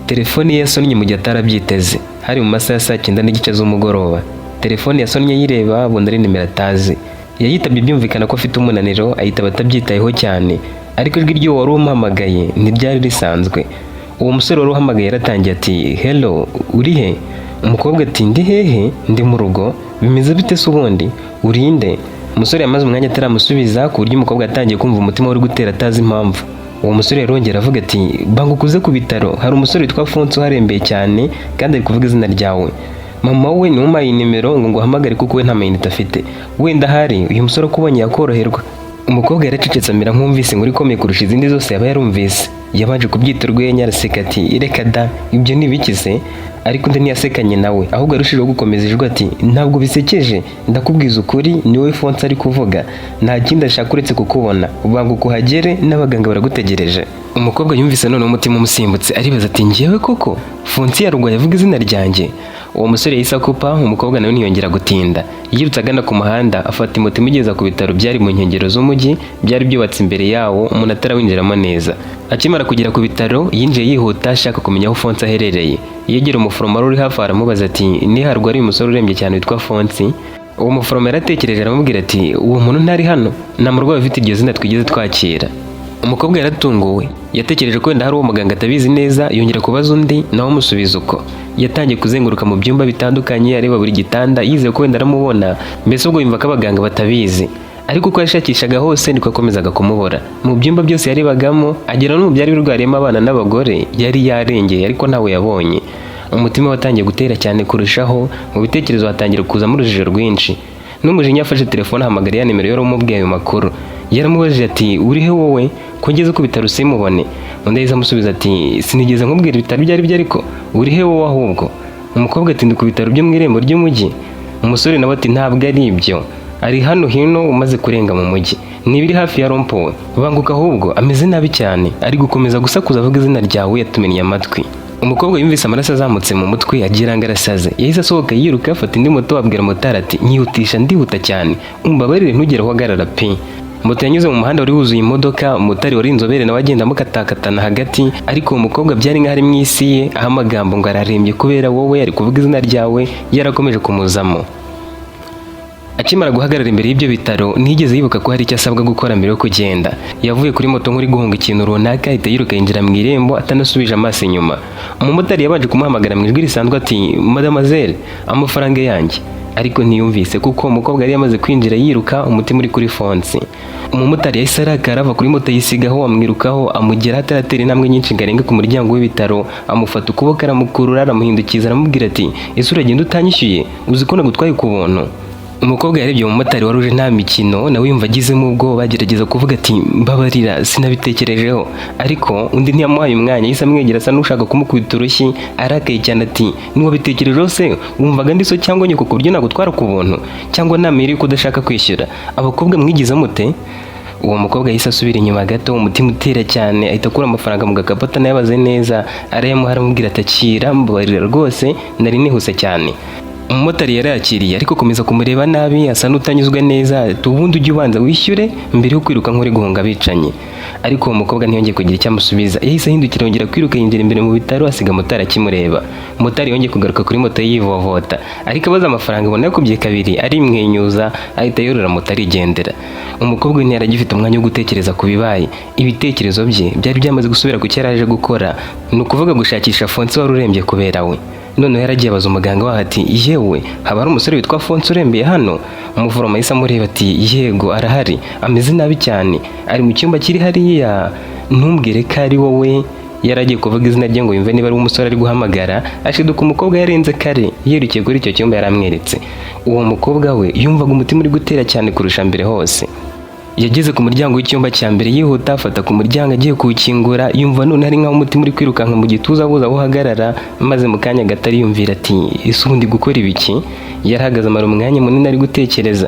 Telefoni ye yasonnye mu gihe atarabyiteze. Hari mu masaha ya saa 9:30 z'umugoroba. Telefoni yasonnye yireba, abona ari nimero atazi. Yayitabye byumvikana ko afite umunaniro, ayitaba atabyitayeho cyane. Ariko ijwi ry'uwo wari umuhamagaye ntiryari risanzwe. Uwo musore wari uhamagaye yaratangiye ati: "Hello, uri he?" Umukobwa ati: "Ndi hehe? Ndi mu rugo. Bimeze bite se ubundi? Urinde?" Umusore yamaze umwanya ataramusubiza, ku buryo umukobwa yatangiye kumva umutima uri gutera atazi impamvu. Uwo musore yarongera avuga ati: "Banguka uze ku bitaro, hari umusore witwa Fonso uharembeye cyane kandi ari kuvuga izina ryawe. Mama we niwe umpaye nimero ngo nguhamagare kuko we nta mayinite afite. Wenda ahari uyu musore ukubonye yakoroherwa." Umukobwa yaracecetse, amera nk'umvise inkuru ikomeye kurusha izindi zose yaba yarumvise. Yabanje kubyita urwenya, araseka ati: "Reka da, ibyo ni ibiki se?" Ariko undi ntiyasekanye nawe, ahubwo yarushijeho gukomeza ijwi ati: "Ntabwo bisekeje, ndakubwiza ukuri, ni wowe Fonse ari kuvuga. Nta kindi ashaka uretse kukubona. Banguka uhagere, n'abaganga baragutegereje." Umukobwa yumvise noneho umutima umusimbutse, aribaza ati: "Njyewe koko Fonsi yarwaye avuga izina ryanjye?" Uwo musore yahise akupa, umukobwa nawe ntiyongera gutinda. Yirutse agana ku muhanda, afata moto imugeza ku bitaro byari mu nkengero z'umujyi, byari byubatse imbere yawo, umuntu atarawinjiramo neza. Akimara kugera ku bitaro, yinjiye yihuta ashaka kumenya aho Fonsi aherereye. Yegera umuforomo wari uri hafi, aramubaza ati: "Niharwariye umusore urembye cyane witwa Fonsi?" Uwo muforomo yaratekereje, aramubwira ati: "Uwo muntu ntari hano, nta murwayi ufite iryo zina twigeze twakira." Umukobwa yaratunguwe, yatekereje ko wenda hari uwo muganga atabizi neza, yongera kubaza undi, nawe amusubiza uko. Yatangiye kuzenguruka mu byumba bitandukanye, areba buri gitanda, yizeye ko wenda aramubona, mbese ubwo yumva ko abaganga batabizi. Ariko uko yashakishaga hose niko yakomezaga kumubura. Mu byumba byose yarebagamo, agera no mu byari birwariyemo abana n'abagore, yari yarengeye, ariko ntawe yabonye. Umutima watangiye gutera cyane kurushaho, mu bitekerezo hatangira kuzamo urujijo rwinshi. N'umujinya yafashe telefone, ahamagara ya nimero yari umubwiye ayo makuru. Yaramubajije ati: "Uri he wowe, ko ngeze ku bitaro simubone?" Undi yahise amusubiza ati: "Sinigeze nkubwira ibitaro ibyo ari byo, ariko uri he wowe ahubwo?" Umukobwa ati: "Ndi ku bitaro byo mu irembo ry'umujyi." Umusore nawe ati: "Ntabwo ari ibyo, ari hano hino umaze kurenga mu mujyi, ntibiri hafi ya rond-point. Banguka ahubwo, ameze nabi cyane, ari gukomeza gusakuza avuga izina ryawe, yatumennye amatwi." Umukobwa yumvise amaraso azamutse mu mutwe, agira ngo arasaze. Yahise asohoka yiruka, afata indi moto, abwira motari ati: "Nyihutisha, ndihuta cyane, umbabarire, ntugere aho uhagarara pe." Moto yanyuze mu muhanda wari wuzuye imodoka, umumotari wari inzobere nawe agenda amukatakatana hagati, ariko uwo mukobwa byari nk'aho ari mu isi ye, aho amagambo ngo ararembye kubera wowe, ari kuvuga izina ryawe, yarakomeje kumuzamo. Akimara guhagarara imbere y'ibyo bitaro, ntiyigeze yibuka ko hari icyo asabwa gukora mbere yo kugenda. Yavuye kuri moto nk'uri guhunga ikintu runaka, ahita yiruka yinjira mu irembo atanasubije amaso inyuma. Umumotari yabanje kumuhamagara mu ijwi risanzwe ati: "Mademoiselle, amafaranga yanjye." Ariko ntiyumvise kuko umukobwa yari yamaze kwinjira yiruka, umutima uri kuri Fonsi. Umumotari yahise arakara, ava kuri moto yisigaho, amwirukaho, amugera ataratera intambwe nyinshi ngo arenge ku muryango w'ibitaro, amufata ukuboko, aramukurura, aramuhindukiza, aramubwira ati: "Ese uragenda utanyishyuye? Uzi ko nagutwaye ku buntu?" Umukobwa yarebye umumotari wari uje nta mikino, nawe yumva agizemo ubwoba, agerageza kuvuga ati: "Mbabarira, sinabitekerejeho." Ariko undi ntiyamuhaye umwanya, yahise amwegera asa n'ushaka kumukubita urushyi, arakaye cyane ati: "Ntiwabitekerejeho se? Wumvaga ndi so cyangwa nyoko ku buryo nagutwara ku buntu? Cyangwa namere yuko udashaka kwishyura? Abakobwa mwigize mute?" Uwo mukobwa yahise asubira inyuma gato, umutima utera cyane, ahita akura amafaranga mu gakapu atanayabaze neza, arayamuha, aramubwira ati: "Akira, mbabarira rwose, nari nihuse cyane." Umumotari yarayakiriye, ariko akomeza kumureba nabi, asa n'utanyuzwe neza, ati: "Ubundi ujye ubanza wishyure mbere yo kwiruka nk'uri guhunga abicanyi." Ariko uwo mukobwa ntiyongeye kugira icyo amusubiza. Yahise ahindukira, yongera kwiruka, yinjira imbere mu bitaro, asiga motari akimureba. Motari yongeye kugaruka kuri moto ye yivovota, ariko abaza amafaranga abona yakubye kabiri, arimwenyuza, ahita yorora moto arigendera. Umukobwa we ntiyari agifite umwanya wo gutekereza ku bibaye. Ibitekerezo bye byari byamaze gusubira ku cyo yari aje gukora, ni ukuvuga gushakisha Fonse wari urembye kubera we. Noneho yaragiye abaza umuganga waho ati: "Yewe, haba hari umusore witwa Fonse urembeye hano?" Umuforomo yahise amureba ati: "Yego, arahari, ameze nabi cyane, ari mu cyumba kiri hariya." "Ntumbwire ko ari wowe." Yari agiye kuvuga izina rye ngo yumve niba ari umusore ari guhamagara, ashiduka umukobwa yarenze kare, yirukiye kuri icyo cyumba yari amweretse. Uwo mukobwa we yumvaga umutima uri gutera cyane kurusha mbere hose. Yageze ku muryango w'icyumba cya mbere yihuta, afata ku muryango agiye kuwukingura, yumva none hari nk'aho umutima uri kwirukanka mu gituza, abuze aho uhagarara, maze mu kanya gato ariyumvira ati: "Ese ubundi gukora ibiki?" Yarahagaze, amara umwanya munini ari gutekereza.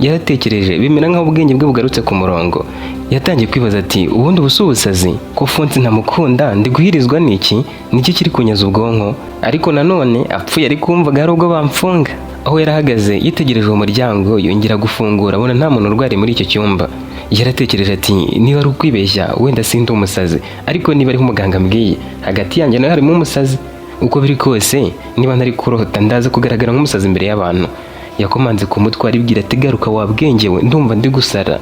Yaratekereje, bimera nk'aho ubwenge bwe bugarutse ku murongo. Yatangiye kwibaza ati: "Ubundi ubu si ubusazi? Ko Fonsi ntamukunda, ndi guhirizwa n'iki? Niki kiri kunyaza ubwonko? Ariko nanone apfuye ari kumvaga hari ubwo bamfunga." Aho yarahagaze yitegereje uwo muryango, yongera gufungura, abona nta muntu urwariye muri icyo cyumba. Yaratekereje ati: "Niba ari ukwibeshya, wenda sindi umusazi, ariko niba ariho umuganga ambwiye, hagati yanjye nawe harimo umusazi. Uko biri kose, niba ntari kurota, ndaza kugaragara nk'umusazi imbere y'abantu." Yakomanze ku mutwe, aribwira ati: "Garuka wa bwenge we, ndumva ndi gusara."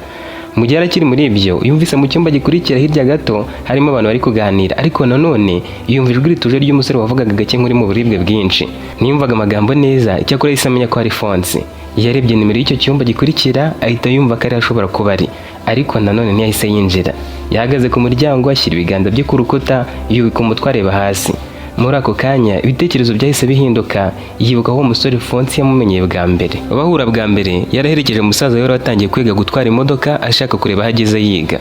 Mu gihe yari akiri muri ibyo, yumvise mu cyumba gikurikira hirya gato harimo abantu bari kuganira, ariko nanone yumva ijwi rituje ry'umusore wavugaga gake nk'uri mu buribwe bwinshi. Ntiyumvaga amagambo neza, icyakora yahise amenya ko ari Fonsi. Yarebye nimero y'icyo cyumba gikurikira, ahita yumva ko ariho ashobora kuba ari, ariko nanone ntiyahise yinjira. Yahagaze ku muryango, ashyira ibiganza bye ku rukuta, yubika umutwe, areba hasi. Muri ako kanya ibitekerezo byahise bihinduka, yibuka aho uwo musore Fonsi yamumenyeye bwa mbere. Bahura bwa mbere, yaraherekeje musaza we wari watangiye kwiga gutwara imodoka, ashaka kureba aho ageze yiga.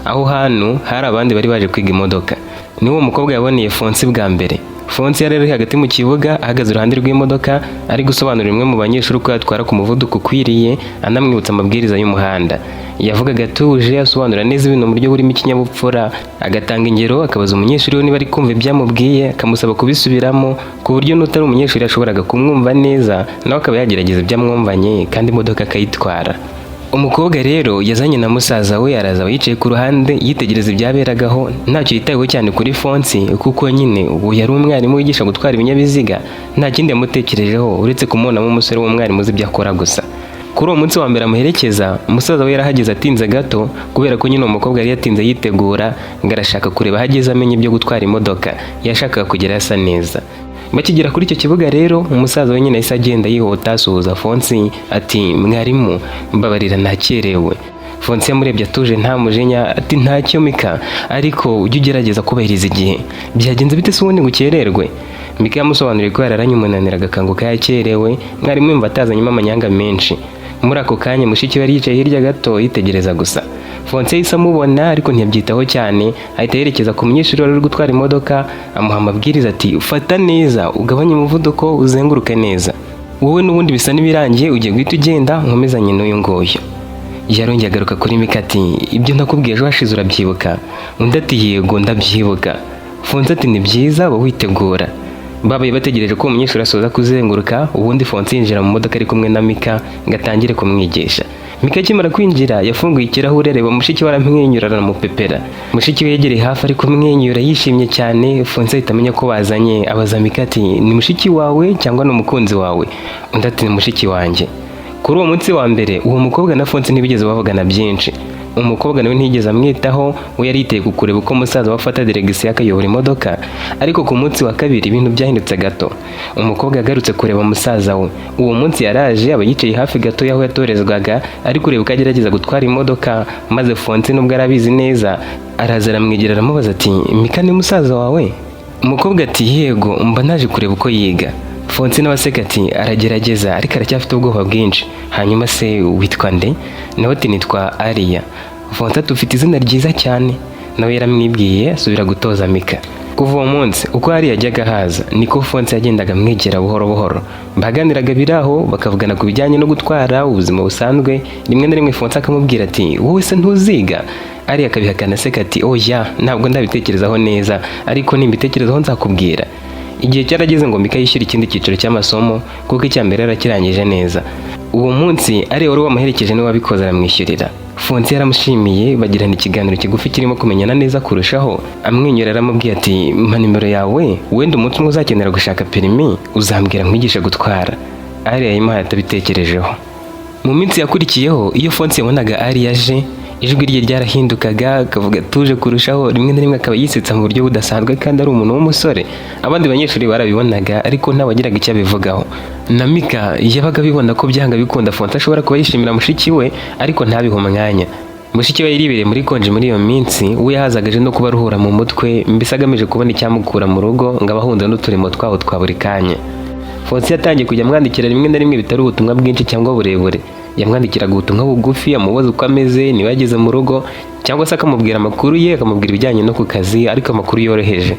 Aho hantu hari abandi bari baje kwiga imodoka, niwo uwo mukobwa yaboneye Fonsi bwa mbere. Fonsi yari ari hagati mu kibuga, ahagaze iruhande rw'imodoka, ari gusobanurira umwe mu banyeshuri uko yatwara ku muvuduko ukwiriye, anamwibutsa amabwiriza y'umuhanda. Yavugaga atuje, asobanura neza ibintu mu buryo burimo ikinyabupfura, agatanga ingero, akabaza umunyeshuri we niba ari kumva ibyo amubwiye, akamusaba kubisubiramo, ku buryo n'utari umunyeshuri yashoboraga kumwumva neza, nawe akaba yagerageza ibyo amwumvanye kandi imodoka akayitwara. Umukobwa rero yazanye na musaza we, araza aba yicaye ku ruhande, yitegereza ibyaberagaho. Ntacyo yitayeho cyane kuri Fonsi, kuko nyine ubu yari umwarimu wigisha gutwara ibinyabiziga. Nta kindi yamutekerejeho uretse kumubonamo umusore w'umwarimu uzi ibyo akora gusa. Kuri uwo munsi wa mbere amuherekeza, umusaza we yarahageze atinze gato, kubera ko nyine uwo mukobwa yari yatinze yitegura, ngo arashaka kureba aho ageze amenya ibyo gutwara imodoka. Yashakaga kugera asa neza. Bakigera kuri icyo kibuga rero, umusaza we nyine yahise agenda yihuta, asuhuza Fonsi ati: "Mwarimu, mbabarira nakerewe." Fonsi yamurebye atuje, nta mujinya, ati: "Ntacyo Mika, ariko ujye ugerageza kubahiriza igihe. Byagenze bite se ubundi ngo ukererwe?" Mika yamusobanuriye ko yararanye umunaniro, agakanguka yakerewe. Mwarimu yumva atazanyemo amanyanga menshi. Muri ako kanya mushiki we yari yicaye hirya gato, yitegereza gusa. Fonsi yahise amubona, ariko ntiyabyitaho cyane, ahita yerekeza ku munyeshuri wari uri gutwara imodoka, amuha amabwiriza ati: "Fata neza, ugabanye umuvuduko, uzenguruke neza. Wowe n'ubundi bisa n'ibirangiye, ugiye guhita ugenda, nkomezanye n'uyu nguyu." Yarongeye agaruka kuri Mika ati: "Ibyo nakubwiye ejo hashize urabyibuka?" Undi ati: "Yego, ndabyibuka." Fonsi ati: "Ni byiza, uba witegura." Babaye bategereje ko umunyeshuri asoza kuzenguruka, ubundi Fonsi yinjira mu modoka ari kumwe na Mika ngo atangire kumwigisha. Mika akimara kwinjira, yafunguye ikirahure, areba mushiki we, aramwenyura, aramupepera. Mushiki we yegereye hafi, ari kumwenyura yishimye cyane. Fonsi ahita amenya ko bazanye, abaza Mika ati: "Ni mushiki wawe cyangwa ni umukunzi wawe?" Undi ati: "Ni mushiki wanjye." Kuri uwo munsi wa mbere, uwo mukobwa na Fonsi ntibigeze bavugana byinshi. Umukobwa nawe ntiyigeze amwitaho, we yari yiteye ku kureba uko musaza we afata direction akayobora imodoka. Ariko ku munsi wa kabiri ibintu byahindutse gato. Umukobwa yagarutse kureba musaza we. Uwo munsi yaraje, aba yicaye hafi gato y'aho yatorezwaga, ari kureba uko agerageza gutwara imodoka, maze Fonsi, nubwo arabizi neza, araza aramwegera, aramubaza ati: "Mika ni musaza wawe?" Umukobwa ati: "Yego, mba naje kureba uko yiga." Fonsi nawe aseka ati: "Aragerageza, ariko aracyafite ubwoba bwinshi. Hanyuma se witwa nde?" Nawe ati: "Nitwa Ariya." Fonsi ati: "Ufite izina ryiza cyane." Nawe yaramwibwiye, asubira gutoza Mika. Kuva uwo munsi, uko Ariya yajyaga haza, niko Fonsi yagendaga amwegera buhoro buhoro. Baganiraga biraho, bakavugana ku bijyanye no gutwara, ubuzima busanzwe. Rimwe na rimwe Fonsi akamubwira ati: "Wowe se ntuziga?" Ariya akabihakana aseka ati: "Oya, ntabwo ndabitekerezaho neza, ariko nimbitekerezaho nzakubwira." Igihe cyarageze ngo Mika yishyure ikindi cyiciro cy'amasomo, kuko icya mbere yarakirangije neza. Uwo munsi Ariya wari wamuherekeje niwe wabikoze, aramwishyurira. Fonsi yaramushimiye, bagirana ikiganiro kigufi kirimo kumenyana neza kurushaho. Amwenyura, aramubwiye ati: "Mpa nimero yawe, wenda umunsi umwe uzakenera gushaka perimi, uzambwira nkwigishe gutwara." Ariya yayimuhaye atabitekerejeho. Mu minsi yakurikiyeho, iyo Fonsi yabonaga Ariya aje, ijwi rye ryarahindukaga, akavuga atuje kurushaho, rimwe na rimwe akaba yisetsa mu buryo budasanzwe kandi ari umuntu w'umusore. Abandi banyeshuri barabibonaga, ariko ntawagiraga icyo abivugaho. Na Mika yabaga abibona ko byanga bikunda Fonsi ashobora kuba yishimira mushiki we, ariko ntabihe umwanya. Mushiki we yiribereye muri konji muri iyo minsi. We yahazaga aje no kuba aruhura mu mutwe, mbese agamije kubona icyamukura mu rugo ngo abahunze n'uturimo twaho twa buri kanya. Fonsi yatangiye kujya amwandikira rimwe na rimwe, bitari ubutumwa bwinshi cyangwa burebure. Yamwandikiraga ubutumwa bugufi, amubaza uko ameze, niba yageze mu rugo, cyangwa se akamubwira amakuru ye, akamubwira ibijyanye no ku kazi, ariko amakuru yoroheje.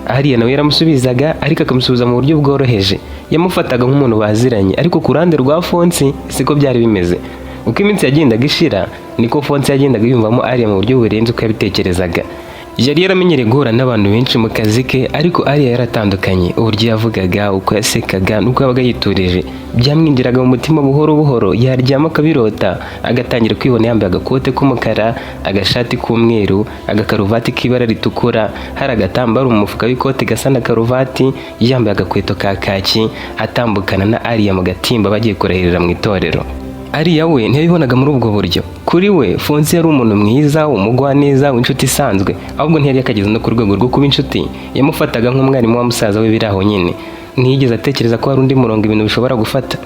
Ariya nawe yaramusubizaga, ariko akamusubiza mu buryo bworoheje. Yamufataga nk'umuntu baziranye, ariko ku ruhande rwa Fonsi siko byari bimeze. Uko iminsi yagendaga ishira, niko Fonsi yagendaga yumvamo Ariya mu buryo burenze uko yabitekerezaga. Yari yaramenyereye guhura n'abantu benshi mu kazi ke, ariko Ariya yaratandukanye. Uburyo yavugaga, uko yasekaga n'uko yabaga yiturije byamwinjiraga mu mutima buhoro buhoro. Yaryama akabirota, agatangira kwibona yambaye agakote k'umukara, agashati k'umweru, agakaruvati k'ibara ritukura, hari agatambaro mu mufuka w'ikote gasa na karuvati, yambaye agakweto ka kaki, atambukana na Ariya mu gatimba bagiye kurahirira mu itorero. Ariya we ntiyabibonaga muri ubwo buryo. Kuri we, Fonsi yari umuntu mwiza, umugwaneza, w'inshuti isanzwe. Ahubwo ntiyari yakageze no ku rwego rwo kuba inshuti. Yamufataga nk'umwarimu wa musaza we biri aho nyine. Ntiyigeze atekereza ko hari undi murongo ibintu bishobora gufata.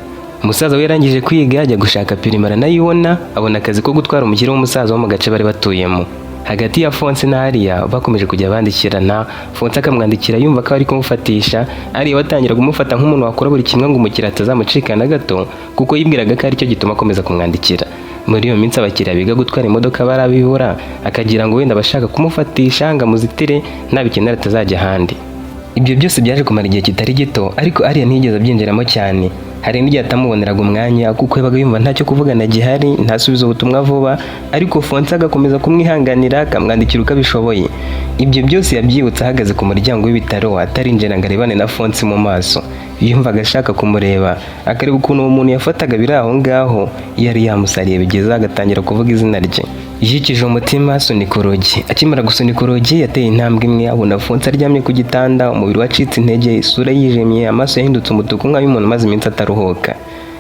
Musaza we yarangije kwiga, ajya gushaka permis, aranayibona, abona akazi ko gutwara umukire w'umusaza wo mu gace bari batuyemo. Hagati ya Fonsi na Ariya bakomeje kujya bandikirana. Fonsi akamwandikira yumva ko ari kumufatisha. Ariya batangira kumufata nk'umuntu wakora buri kimwe ngo umukiriya atazamucika na gato, kuko yibwiraga ko aricyo gituma akomeza kumwandikira. Muri iyo minsi abakiriya biga gutwara imodoka barabibura, akagira ngo wenda abashaka kumufatisha ngo amuzitire, nabikenera atazajya ahandi. Ibyo byose byaje kumara igihe kitari gito, ariko Ariya ntiyigeze abyinjiramo cyane. Hari n'igihe atamuboneraga umwanya, kuko yabaga yumva ntacyo kuvugana gihari, ntasubize ubutumwa vuba, ariko Fonsi agakomeza kumwihanganira, akamwandikira uko abishoboye. Ibyo byose yabyibutse ahagaze ku muryango w'ibitaro, atarinjira ngo arebane na Fonsi mu maso. Yumvaga ashaka kumureba, akareba ukuntu uwo muntu yafataga biri aho ngaho yari yamusariye bigeze agatangira kuvuga izina rye. Yikije umutima, asunika urugi. Akimara gusunika urugi, yateye intambwe imwe, abona Fonsi aryamye ku gitanda, umubiri wacitse intege, isura yijimye, amaso yahindutse umutuku nk'ay'umuntu umaze iminsi ataruhuka.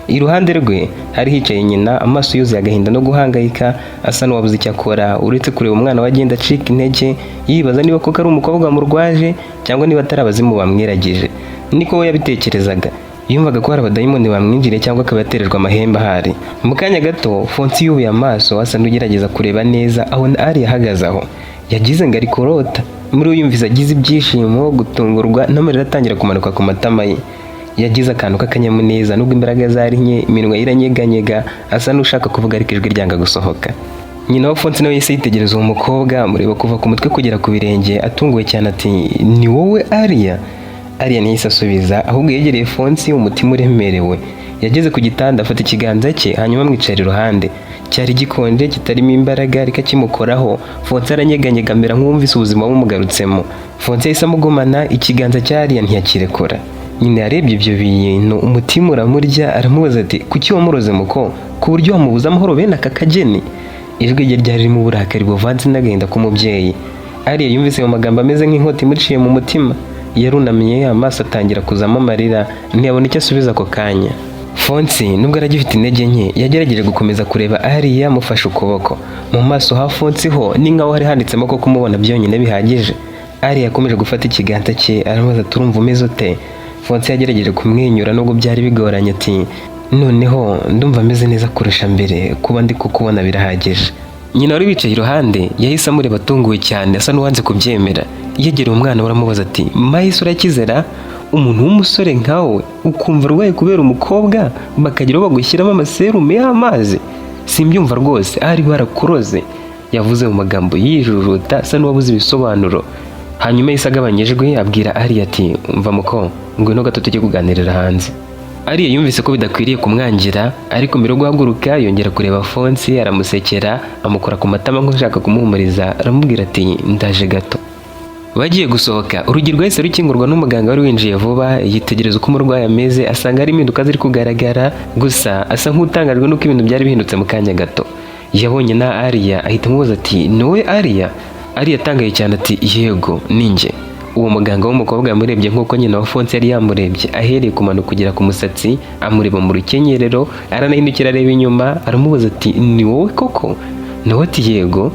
Iruhande rwe hari hicaye nyina, amaso yuzuye agahinda no guhangayika, asa n'uwabuze icyo akora uretse kureba umwana we agenda acika intege, yibaza niba koko ari umukobwa wamurwaje cyangwa niba atari abazimu bamwiragije. Niko we yabitekerezaga. Yumvaga ko hari abadayimoni bamwinjiriye cyangwa akaba yaterejwe amahembe ahari. Mu kanya gato, Fonsi yubuye amaso, asa n'ugerageza kureba neza, abona Ari ahagaze aho. Yagize ngo ari kurota. Muri we yumvise agize ibyishimo, gutungurwa n'amarira atangira kumanuka ku matama ye. Yagize akantu k'akanyamuneza nubwo imbaraga zari nke, iminwa ye iranyeganyega, asa n'ushaka kuvuga ariko ijwi ryanga gusohoka. Nyina wa Fonsi nawe yahise yitegereza uwo mukobwa, amureba kuva ku mutwe kugera ku birenge, atunguwe cyane ati: "Ni wowe Ariya?" Ariya ntiyahise asubiza, ahubwo yegereye Fonsi umutima uremerewe. Yageze ku gitanda, afata ikiganza cye, hanyuma amwicara iruhande. Cyari gikonje, kitarimo imbaraga, ariko akimukoraho, Fonsi aranyeganyega, amera nk'uwumvise ubuzima bumugarutsemo. Fonsi yahise amugumana ikiganza cya Ariya, ntiyakirekura. Nyina yarebye ibyo bintu, umutima uramurya, aramubaza ati: "Kuki wamuroze muko, ku buryo wamubuza amahoro bene aka kageni?" Ijwi rye ryari ririmo uburakari buvanze n'agahinda k'umubyeyi. Ariya yumvise ayo magambo ameze nk'inkota imuciye mu mutima. Yarunamye, amaso atangira kuzamo amarira, ntiyabona icyo asubiza ako kanya. Fonsi nubwo aragifite intege nke, yagerageje gukomeza kureba Ariya amufashe ukuboko. Mu maso ha Fonsi ho ni nkaho hari handitsemo ko kumubona byonyine bihagije. Ariya yakomeje gufata ikiganza cye, aramubaza: "Turumva umeze ute?" Fonsi yagerageje kumwenyura nubwo byari bigoranye, ati: "Noneho ndumva ameze neza kurusha mbere, kuba ndi kukubona birahagije." Nyina wari wicaye iruhande yahise amureba atunguwe cyane, asa n'uwanze kubyemera. Yegereye umwana we, aramubaza ati: "Mahise urakizera? Umuntu w'umusore nkawe ukumva arwaye kubera umukobwa, bakagira aho bagushyiramo amaserumu y'amazi? Simbyumva rwose, ahari barakuroze." Yavuze mu magambo yijujuta, asa n'uwabuze ibisobanuro. Hanyuma yahise agabanya ijwi, abwira Ariya ati: "Mva muko, ngwino gato tujye kuganirira hanze." Ariya yumvise ko bidakwiriye kumwangira, ariko mbere yo guhaguruka yongera kureba Fonsi, aramusekera, amukora ku matama nk'ushaka kumuhumuriza, aramubwira ati: "Ndaje gato." Bagiye gusohoka, urugi rwahise rukingurwa n'umuganga wari winjiye vuba. Yitegereza uko umurwayi ameze, asanga hari impinduka ziri kugaragara, gusa asa nk'utangajwe n'uko ibintu byari bihindutse mu kanya gato. Yabonye na Ariya, ahita amubaza ati: "Ni wowe Ariya?" Ariya atangaye cyane ati: "Yego, ni njye." Uwo muganga w'umukobwa yamurebye nk'uko nyina wa Fonsi yari yamurebye, ahereye ku mano kugera ku musatsi, amureba mu rukenyerero, aranahindukira areba inyuma, aramubaza ati: "Ni wowe koko?" Nawe ati: "Yego."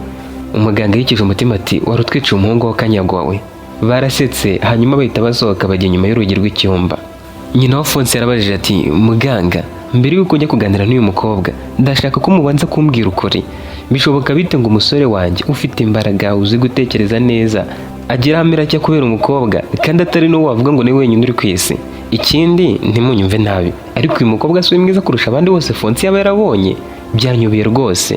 Umuganga yikije umutima ati: "Wari utwiciye umuhungu w'akanyagwawe." Barasetse, hanyuma bahita basohoka, bajya inyuma y'urugi rw'icyumba. Nyina wa Fonsi yarabajije ati: "Muganga, mbere y'uko ujya kuganira n'uyu mukobwa, ndashaka ko mubanza kumbwira ukuri. Bishoboka bite ngo umusore wanjye ufite imbaraga, uzi gutekereza neza, agera aho amera atya kubera umukobwa, kandi atari n'uwo wavuga ngo ni we wenyine uri ku isi? Ikindi, ntimunyumve nabi, ariko uyu mukobwa si we mwiza kurusha abandi bose Fonsi yaba yarabonye. Byanyobeye rwose."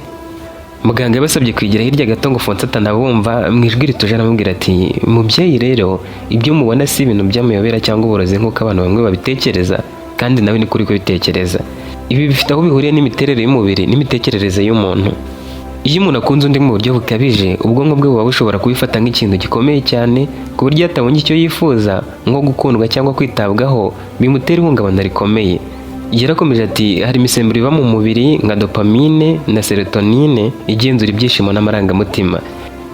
Muganga yabasabye kwigira hirya gato ngo Fonsi atanabumva. Mu ijwi rituje aramubwira ati: "Mubyeyi rero, ibyo mubona si ibintu by'amayobera cyangwa uburozi nk'uko abantu bamwe babitekereza, kandi nawe ni kuri kubitekereza. Ibi bifite aho bihuriye n'imiterere y'umubiri n'imitekerereze y'umuntu." Iyo umuntu akunze undi mu buryo bukabije, ubwonko bwe buba bushobora kubifata nk'ikintu gikomeye cyane, ku buryo iyo atabonye icyo yifuza, nko gukundwa cyangwa kwitabwaho, bimutera ihungabana rikomeye. Yarakomeje ati: "Hari imisemburo iba mu mubiri nka dopamine na serotonine igenzura ibyishimo n'amarangamutima.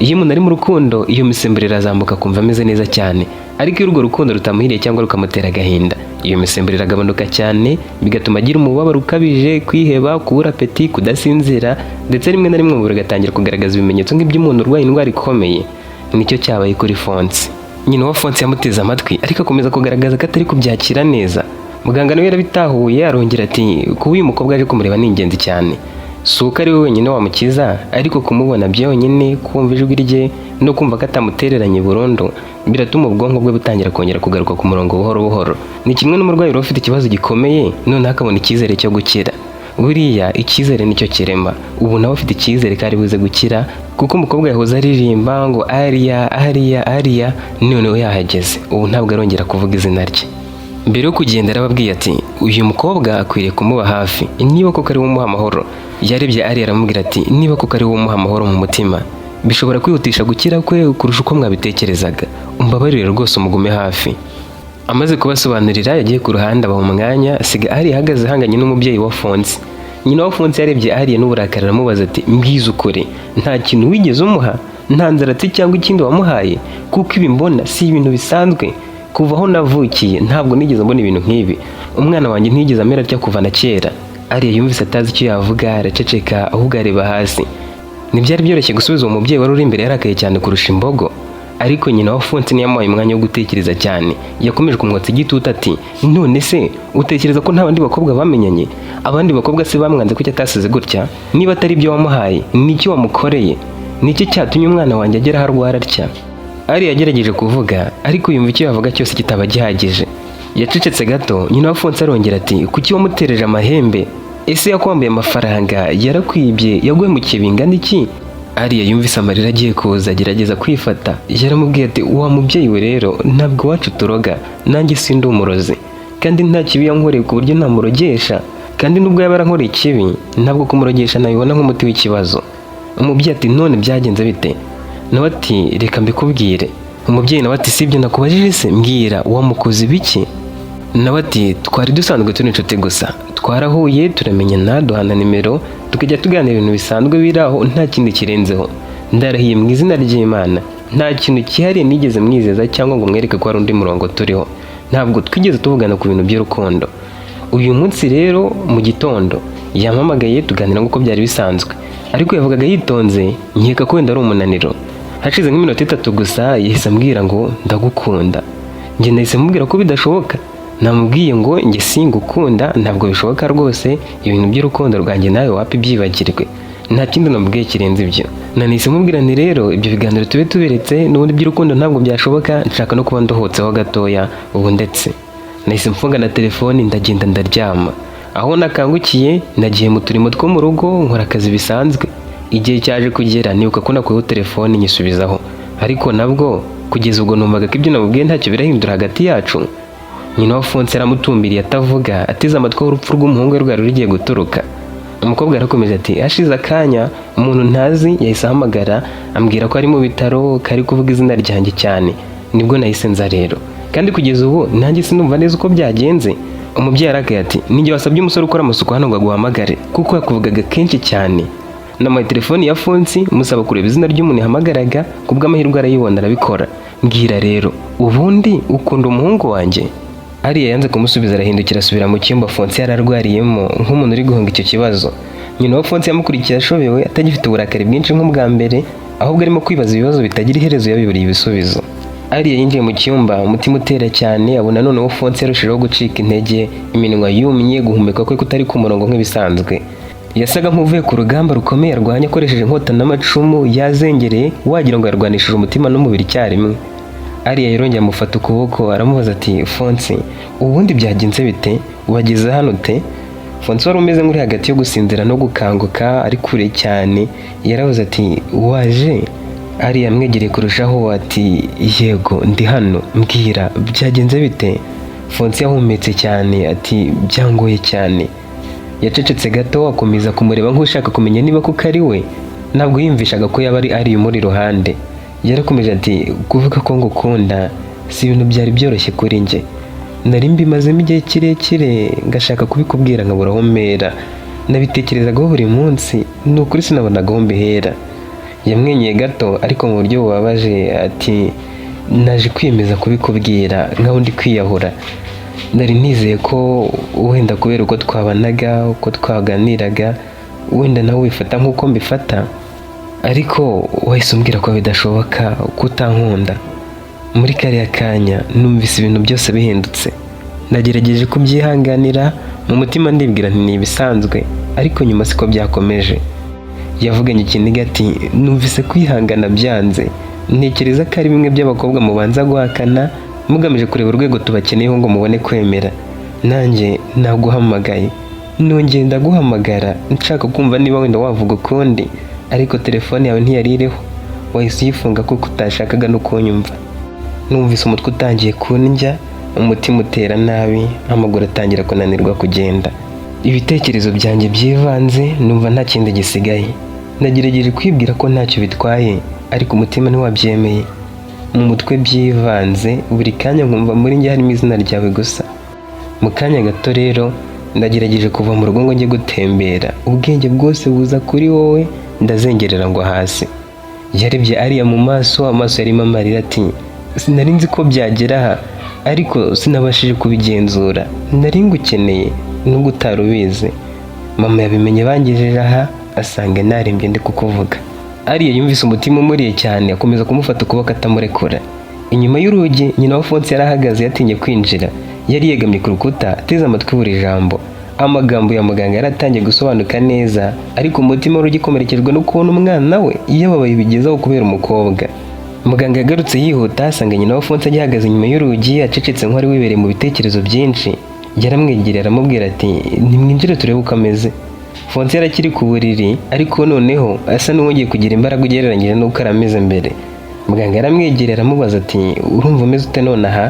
Iyo umuntu ari mu rukundo, iyo misemburo irazamuka, akumva ameze neza cyane. Ariko iyo urwo rukundo rutamuhiriye cyangwa rukamutera agahinda, iyo misemburo iragabanuka cyane, bigatuma agira umubabaro ukabije, kwiheba, kubura appétit, kudasinzira, ndetse rimwe na rimwe umubiri ugatangira kugaragaza ibimenyetso nk'iby'umuntu urwaye indwara ikomeye." Nicyo cyabaye kuri Fonsi. Nyina wa Fonsi yamuteze amatwi, ariko akomeza kugaragaza ko atari kubyakira neza. Muganga nawe yarabitahuye, arongera ati: "Kuba uyu mukobwa aje kumureba ni ingenzi cyane. Si uko ari we wenyine wamukiza, ariko kumubona byonyine, kumva ijwi rye no kumva ko atamutereranye burundu, biratuma ubwonko bwe butangira kongera kugaruka ku murongo buhoro buhoro. Ni kimwe n'umurwayi wari ufite ikibazo gikomeye, noneho akabona icyizere cyo gukira. Buriya icyizere nicyo kirema. Ubu nawe afite icyizere ko ari buze gukira, kuko umukobwa yahoze aririmba ngo 'Ariya, Ariya, Ariya', noneho yahageze. Ubu ntabwo arongera kuvuga izina rye." Mbere yo kugenda yarababwiye ati: "Uyu mukobwa akwiriye kumuba hafi niba koko ari we umuha amahoro." Yarebye Ari aramubwira ati: "Niba koko ari we umuha amahoro mu mutima, bishobora kwihutisha gukira kwe kurusha uko mwabitekerezaga. Umbabarire rwose umugume hafi." Amaze kubasobanurira, yagiye ku ruhande abaha umwanya, asiga Ari ahagaze ahanganye n'umubyeyi wa Fonsi. Nyina wa Fonsi yarebye Ariya n'uburakari, aramubaza ati: "Mbwiza ukuri, nta kintu wigeze umuha? Nta nzaratsi cyangwa ikindi wamuhaye? Kuko ibi mbona si ibintu bisanzwe. Kuva aho navukiye ntabwo nigeze mbona ibintu nk'ibi. Umwana wanjye ntiyigeze amera atya kuva na kera." Ariya yumvise atazi icyo yavuga, araceceka, ahubwo areba hasi. Ntibyari byoroshye gusubiza uwo mubyeyi wari uri imbere yarakaye cyane kurusha imbogo. Ariko nyina wa Fonsi ntiyamuhaye umwanya wo gutekereza cyane. Yakomeje kumwotsa igitutu ati: "None se utekereza ko nta bandi bakobwa bamenyanye? Abandi bakobwa se bamwanze kuki atasize gutya? Niba atari ibyo wamuhaye, ni iki wamukoreye? Ni iki cyatumye umwana wanjye agera aho arwara atya?" Ari yagerageje kuvuga, ariko yumva icyo yavuga cyose kitaba gihagije. Yacecetse gato. Nyina wa Fonsi arongera ati: "Kuki wamutereje amahembe? Ese yakwambuye amafaranga? Yarakwibye? Yaguhemukiye bingana iki?" Ariya yumvise amarira agiye kuza, agerageza kwifata. Yaramubwiye ati: "Wa mubyeyi we rero, ntabwo iwacu turoga, nanjye sindi umurozi, kandi nta kibi yankoreye ku buryo namurogesha. Kandi nubwo yaba yarankoreye ikibi, ntabwo kumurogesha nabibona nk'umuti w'ikibazo." Umubyeyi ati: "None byagenze bite?" Nawe ati: "Reka mbikubwire." Umubyeyi nawe ati: "Si ibyo nakubajije se? Mbwira, wamukoze ibiki?" Nawe ati: "Twari dusanzwe turi inshuti gusa. Twarahuye, turamenyana, duhana nimero, tukajya tuganira ibintu bisanzwe biri aho, nta kindi kirenzeho. Ndarahiye mu izina ry'Imana, nta kintu cyihariye nigeze mwizeza cyangwa ngo mwereke ko hari undi murongo turiho. Ntabwo twigeze tuvugana ku bintu by'urukundo. Uyu munsi rero mu gitondo yampamagaye, tuganira nk'uko byari bisanzwe, ariko yavugaga yitonze, nkeka ko wenda ari umunaniro. Hashize nk'iminota 3 gusa, yahise ambwira ngo 'Ndagukunda.' Njye nahise mubwira ko bidashoboka. Namubwiye ngo njye singukunda, ntabwo bishoboka rwose, ibintu by'urukundo rwanjye nawe wapi, byibagirwe. Nta kindi namubwiye kirenze ibyo. Nanahise mubwira nti rero ibyo biganiro tube tubiretse, n'ubundi by'urukundo ntabwo byashoboka, nshaka no kuba ndohotseho gatoya ubu. Ndetse nahise mfunga na telefoni, ndagenda ndaryama. Aho nakangukiye, nagiye mu turimo two mu rugo, nkora akazi bisanzwe. Igihe cyaje kugera nibuka ko nakuyeho telefoni, nyisubizaho, ariko nabwo kugeza ubwo numvaga ko ibyo namubwiye ntacyo birahindura hagati yacu." Nyina wa Fonse yaramutumbiriye atavuga, ateze amatwi aho urupfu rw'umuhungu we rwari rugiye guturuka. Umukobwa yarakomeje ati: "Hashize akanya, umuntu ntazi yahise ahamagara, ambwira ko ari mu bitaro, ko ari kuvuga izina ryanjye cyane. Nibwo nahise nza rero, kandi kugeza ubu nanjye sinumva neza uko byagenze." Umubyeyi arakaye ati: "Ninjye wasabye umusore ukora amasuku hano ngo aguhamagare, kuko yakuvugaga kenshi cyane. Namuhaye telefoni ya Fonsi, musaba kureba izina ry'umuntu yahamagaraga. Ku bw'amahirwe arayibona, arabikora. Mbwira rero, ubundi ukunda umuhungu wanjye?" Ariya yanze kumusubiza, arahindukira asubira mu cyumba Fonsi yari arwariyemo, nk'umuntu uri guhunga icyo kibazo. Nyina wa Fonsi yamukurikiye ashobewe, atagifite uburakari bwinshi nk'ubwa mbere, ahubwo arimo kwibaza ibibazo bitagira iherezo yabiburiye ibisubizo. Ariya yinjiye mu cyumba umutima utera cyane, abona noneho Fonsi yarushijeho gucika intege, iminwa yumye, guhumeka kwe kutari ku murongo nk'ibisanzwe. Yasaga nk'uvuye ku rugamba rukomeye arwanya akoresheje inkota n'amacumu, yazengereye, wagira ngo yarwanishije umutima n'umubiri icyarimwe. Ariya yarongeye amufata ukuboko, aramubaza ati: "Fonsi, ubundi byagenze bite? Wageze hano ute?" Fonsi wari umeze nk'uri hagati yo gusinzira no gukanguka, ari kure cyane, yaravuze ati: "Waje?" Ariya amwegereye kurushaho ati: "Yego, ndi hano, mbwira, byagenze bite?" Fonsi yahumetse cyane ati: "Byangoye cyane." Yacecetse gato, akomeza kumureba nk'ushaka kumenya niba koko ari we. Ntabwo yiyumvishaga ko yaba ari Ariya umuri iruhande. Yarakomeje ati: "Kuvuga ko ngukunda si ibintu byari byoroshye kuri njye. Nari mbimazemo igihe kirekire, ngashaka kubikubwira nkabura aho mpera. Nabitekerezagaho buri munsi, ni ukuri sinabonaga aho mbihera." Yamwenyuye gato ariko mu buryo bubabaje, ati: "Naje kwiyemeza kubikubwira nkaho ndi kwiyahura. Nari nizeye ko wenda kubera uko twabanaga, uko twaganiraga, wenda nawe wifata nk'uko mbifata, ariko wahise umbwira ko bidashoboka, ko utankunda. Muri kariya kanya numvise ibintu byose bihindutse. Nagerageje kubyihanganira, mu mutima ndibwira nti ni ibisanzwe, ariko nyuma siko byakomeje." Yavuganye ikiniga ati: "Numvise kwihangana byanze. Ntekereza ko ari bimwe by'abakobwa mubanza guhakana mugamije kureba urwego tubakeneyeho ngo mubone kwemera. Nanjye naguhamagaye, nongeye ndaguhamagara nshaka kumva niba wenda wavuga ukundi, ariko telefone yawe ntiyari iriho, wahise uyifunga kuko utashakaga no kunyumva. Numvise umutwe utangiye kundya, umutima utera nabi, amaguru atangira kunanirwa kugenda. Ibitekerezo byanjye byivanze, numva nta kindi gisigaye. Nagerageje kwibwira ko ntacyo bitwaye, ariko umutima ntiwabyemeye. Mu mutwe byivanze, buri kanya nkumva muri njye harimo izina ryawe gusa. Mu kanya gato rero ndagerageje kuva mu rugo ngo njye gutembera, ubwenge bwose buza kuri wowe, ndazengerera ngo hasi." Yarebye Ariya mu maso, amaso yarimo amarira, ati: "Sinari nzi ko byagera aha, ariko sinabashije kubigenzura. Nari ngukeneye nubwo utari ubizi. Mama yabimenye bangejeje aha, asanga narembye ndi kukuvuga." Ariya yumvise umutima umuriye cyane, akomeza kumufata ukuboko atamurekura. Inyuma y'urugi, nyina wa Fonsi yari ahagaze, yatinye kwinjira. Yari yegamye ku rukuta, ateze amatwi buri jambo. Amagambo ya muganga yari atangiye gusobanuka neza, ariko umutima wari ugikomerekejwe no kubona umwana we yababaye bigezaho kubera umukobwa. Muganga yagarutse yihuta, asanga nyina wa Fonsi agihagaze inyuma y'urugi, acecetse nk'uwari wibereye mu bitekerezo byinshi. Yaramwegereye, aramubwira ati: "Nimwinjire turebe uko ameze." Fonsi yari akiri ku buriri, ariko noneho asa n'uwongeye kugira imbaraga ugereranyije n'uko yari ameze mbere. Muganga yaramwegereye, aramubaza ati: "Urumva umeze ute nonaha?"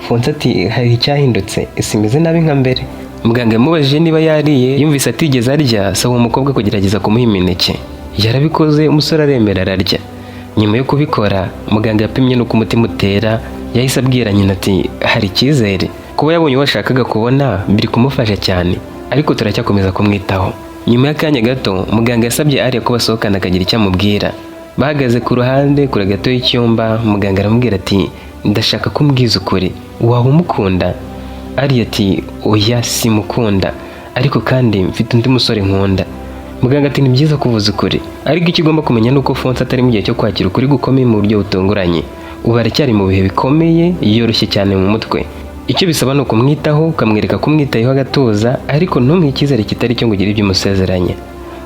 Fonsi ati: "Hari icyahindutse, simeze nabi nka mbere." Muganga yamubajije niba yariye. Yumvise atigeze arya, asaba uwo mukobwa kugerageza kumuha imineke. Yarabikoze, umusore aremera ararya. Nyuma yo kubikora, muganga yapimye n'uko umutima utera. Yahise abwira nyina ati: "Hari icyizere. Kuba yabonye uwo ashakaga kubona biri kumufasha cyane, ariko turacyakomeza kumwitaho." Nyuma y'akanya gato, muganga yasabye Ariya ko basohokana akagira icyo amubwira. Bahagaze ku ruhande kure gato y'icyumba, muganga aramubwira ati: "Ndashaka ko umbwiza ukuri, waba umukunda?" Ariya ati: "Oya, simukunda, ariko kandi mfite undi musore nkunda." Muganga ati: "Ni byiza kuvuza ukuri, ariko icyo ugomba kumenya ni uko Fonsi atari mu gihe cyo kwakira ukuri gukomeye mu buryo butunguranye. Ubu aracyari mu bihe bikomeye, yoroshye cyane mu mutwe. Icyo bisaba ni ukumwitaho, ukamwereka ko umwitayeho agatuza, ariko ntumuhe icyizere kitari cyo ngo ugire ibyo umusezeranya.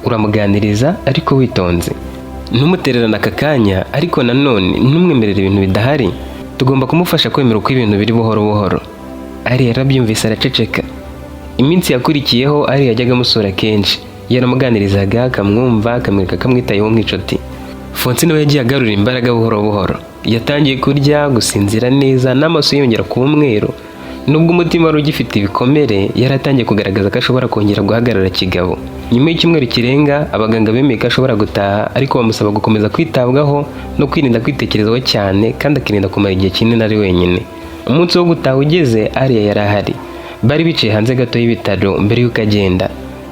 Uramuganiriza ariko witonze, ntumutererane aka kanya, ariko nanone ntumwemerere ibintu bidahari. Tugomba kumufasha kwemera uko ibintu biri buhoro buhoro." Ari yarabyumvise, araceceka. Iminsi yakurikiyeho, Ari yajyaga amusura kenshi. Yaramuganirizaga, akamwumva, akamwereka ko amwitayeho nk'inshuti. Fonsi nawe yagiye agarura imbaraga buhoro buhoro. Yatangiye kurya, gusinzira neza, n'amaso yongera kuba umweru. Nubwo umutima wari ugifite ibikomere, yari atangiye kugaragaza ko ashobora kongera guhagarara kigabo. Nyuma y'icyumweru kirenga, abaganga bemeye ko ashobora gutaha, ariko bamusaba gukomeza kwitabwaho no kwirinda kwitekerezaho cyane, kandi akirinda kumara igihe kinini ari wenyine. Umunsi wo gutaha ugeze, Ariya yari ahari. Bari bicaye hanze gato y'ibitaro mbere y'uko agenda.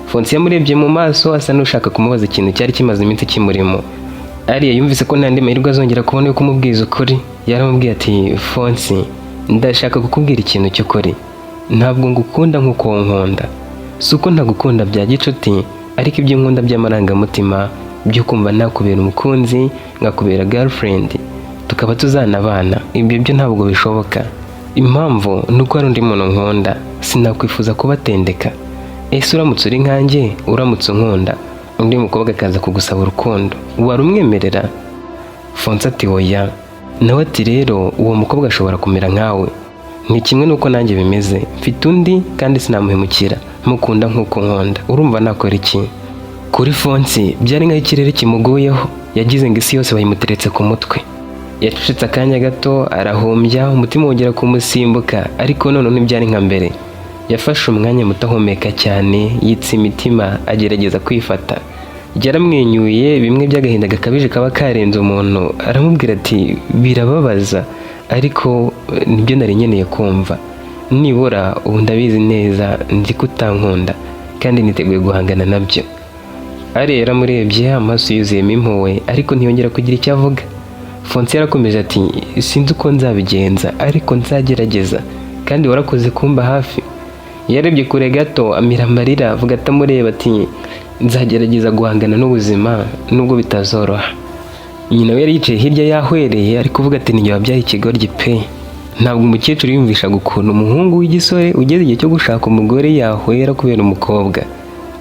Fonsi yamurebye mu maso, asa n'ushaka kumubaza ikintu cyari kimaze iminsi kimurimo. Ariya yumvise ko nta andi mahirwe azongera kubona yo kumubwiza ukuri. Yaramubwiye ati: "Fonsi, ndashaka kukubwira ikintu cy'ukuri. Ntabwo ngukunda nk'uko nkunda. Si uko ntagukunda bya gicuti, ariko ibyo nkunda by'amarangamutima, byo kumva nakubera umukunzi, nkakubera girlfriend, tukaba tuzanabana, ibyo byo ntabwo bishoboka. Impamvu ni uko hari undi muntu nkunda, sinakwifuza kubatendeka. Ese uramutse uri nkanjye, uramutse unkunda, undi mukobwa akaza kugusaba urukundo, wari umwemerera?" Fonsi ati: "Oya." Nawe ati: "Rero uwo mukobwa ashobora kumera nkawe. Ni kimwe n'uko nanjye bimeze. Mfite undi kandi sinamuhemukira, mukunda nk'uko nkunda. Urumva nakora iki?" Kuri Fonsi byari nk'aho ikirere kimuguyeho. Yagize ngo isi yose bayimuteretse ku mutwe. Yacecetse akanya gato, arahumbya, umutima wongera kumusimbuka, ariko noneho ntibyari nka mbere. Yafashe umwanya muto ahumeka cyane, yitsa imitima, agerageza kwifata. Yaramwenyuye bimwe by'agahinda gakabije kaba karenze umuntu, aramubwira ati: "Birababaza, ariko nibyo nari nkeneye kumva. Nibura ubu ndabizi neza, nzi ko utankunda kandi niteguye guhangana nabyo." Ari yaramurebye, amaso yuzuyemo impuhwe, ariko ntiyongera kugira icyo avuga. Fonsi yarakomeje ati: "Sinzi uko nzabigenza, ariko nzagerageza, kandi warakoze kumba hafi." Yarebye kure gato, amira amarira, avuga atamureba ati: "Nzagerageza guhangana n'ubuzima nubwo bitazoroha." Nyina we yari yicaye hirya yahwereye, ari kuvuga ati: "Ninjye wabyaye ikigoryi pe." Ntabwo umukecuru yumvishaga ukuntu umuhungu w'igisore ugeze igihe cyo gushaka umugore yahwera kubera umukobwa,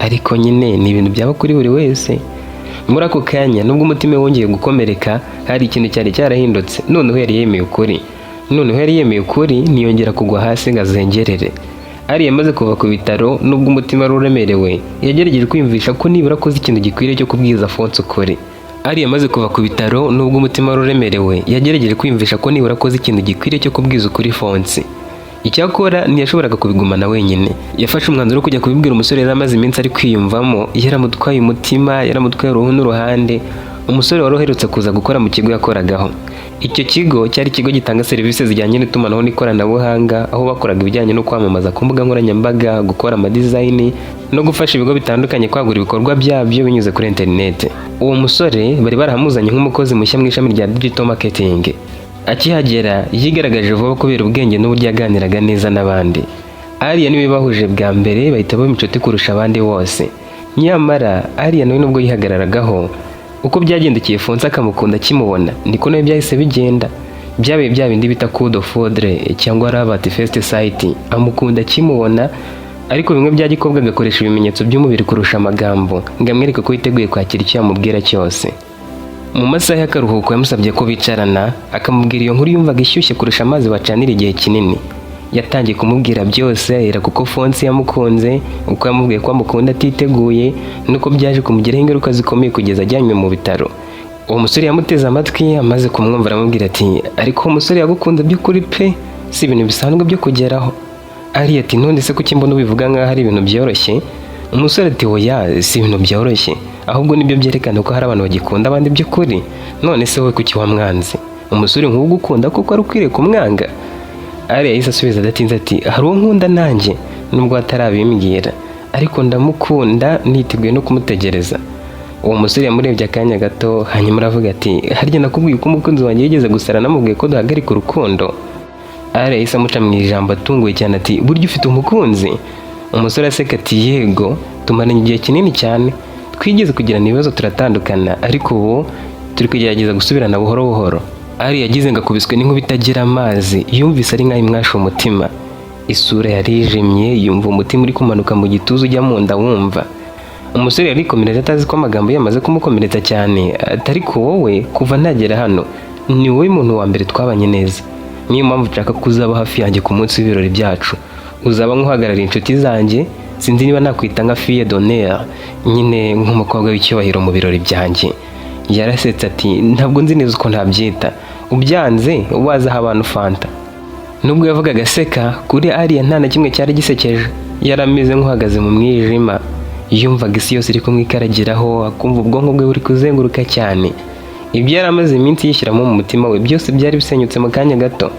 ariko nyine ni ibintu byaba kuri buri wese. Muri ako kanya, nubwo umutima we wongeye gukomereka, hari ikintu cyari cyarahindutse. Noneho yari yemeye ukuri, ntiyongera kugwa hasi ngo azengerere. Ari yamaze kuva ku bitaro, nubwo umutima wari uremerewe, yagerageje kwiyumvisha ko nibura akoze ikintu gikwiriye cyo kubwiza Fonse ukuri. Ari yamaze kuva ku bitaro, nubwo umutima wari uremerewe, yagerageje kwiyumvisha ko nibura akoze ikintu gikwiriye cyo kubwiza ukuri Fonse. Icyakora ntiyashoboraga kubigumana wenyine. Yafashe umwanzuro wo kujya kubibwira umusore yari amaze iminsi ari kwiyumvamo, yaramutwaye umutima, yaramutwaye uruhu n'uruhande, umusore wari uherutse kuza gukora mu kigo yakoragaho. Icyo kigo cyari ikigo gitanga serivisi zijyanye n'itumanaho n'ikoranabuhanga, aho bakoraga ibijyanye no kwamamaza ku mbuga nkoranyambaga, gukora amadizayini no gufasha ibigo bitandukanye kwagura ibikorwa byabyo binyuze kuri interineti. Uwo musore bari barahamuzanye nk'umukozi mushya mu ishami rya digital marketing. Akihagera yigaragaje vuba kubera ubwenge n'uburyo yaganiraga neza n'abandi. Ariya niwe bahuje bwa mbere, bahita baba inshuti kurusha abandi bose. Nyamara Ariya nawe, nubwo yihagararagaho, uko byagendekeye Fonse akamukunda akimubona, niko nawe byahise bigenda. Byabaye bya bindi bita coup de foudre cyangwa love at first sight, amukunda akimubona, ariko bimwe bya gikobwa agakoresha ibimenyetso by'umubiri kurusha amagambo ngo amwereke ko yiteguye kwakira icyo yamubwira cyose. Mu masaha y'akaruhuko yamusabye ko bicarana, akamubwira iyo nkuru yumvaga ishyushye kurusha amazi bacanira igihe kinini. Yatangiye kumubwira byose, ahera kuko Fonsi yamukunze, uko yamubwiye ko amukunda atiteguye, nuko byaje kumugiraho ingaruka zikomeye kugeza ajyanywe mu bitaro. Uwo musore yamuteze amatwi, amaze kumwumva aramubwira ati: "Ariko uwo musore yagukunze by'ukuri pe, si ibintu bisanzwe byo kugeraho." Ari ati: "None se kuki mbona ubivuga nk'aho ari ibintu byoroshye?" Umusore ati: "Oya, si ibintu byoroshye, ahubwo nibyo byerekana ko hari abantu bagikunda abandi by'ukuri. None se wowe kuki wamwanze? Umusore nk'uwo ugukunda koko ari ukwiriye kumwanga?" Ari yahise asubiza adatinze ati: "Hari uwo nkunda nanjye, nubwo atarabimbwira, ariko ndamukunda, niteguye no kumutegereza." Uwo musore yamurebye akanya gato, hanyuma aravuga ati: "Harya nakubwiye ko umukunzi wanjye yigeze gusara namubwiye ko duhagarika urukundo?" Ari yahise amuca mu ijambo atunguwe cyane ati: "Burya ufite umukunzi?" Umusore aseka ati: "Yego, tumaranye igihe kinini cyane. Twigeze kugirana ibibazo turatandukana, ariko ubu turi kugerageza gusubirana buhoro buhoro." Ari yagize ngo akubiswe n'inkuba itagira amazi. Yumvise ari nk'aho imwashe umutima. Isura yarijimye, yumva umutima uri kumanuka mu gituza ujya mu nda. Wumva umusore yarikomereje, atazi ko amagambo ye yamaze kumukomeretsa cyane, ati: "Ariko wowe, kuva nagera hano ni wowe muntu wa mbere twabanye neza. Niyo mpamvu nshaka ko uzaba hafi yanjye ku munsi w'ibirori byacu, uzaba nk'uhagarariye inshuti zanjye. Sinzi niba nakwita nka fille d'honneur nyine, nk'umukobwa w'icyubahiro mu birori byanjye." Yarasetse ati: "Ntabwo nzi neza uko ntabyita. Ubyanze wazaha abantu fanta." Nubwo yavugaga aseka, kuri Ariya nta na kimwe cyari gisekeje. Yari ameze nk'uhagaze mu mwijima. Yumvaga isi yose iri kumwikaragiraho, akumva ubwonko bwe buri kuzenguruka cyane. Ibyo yari amaze iminsi yishyiramo mu mutima we byose byari bisenyutse mu kanya gato.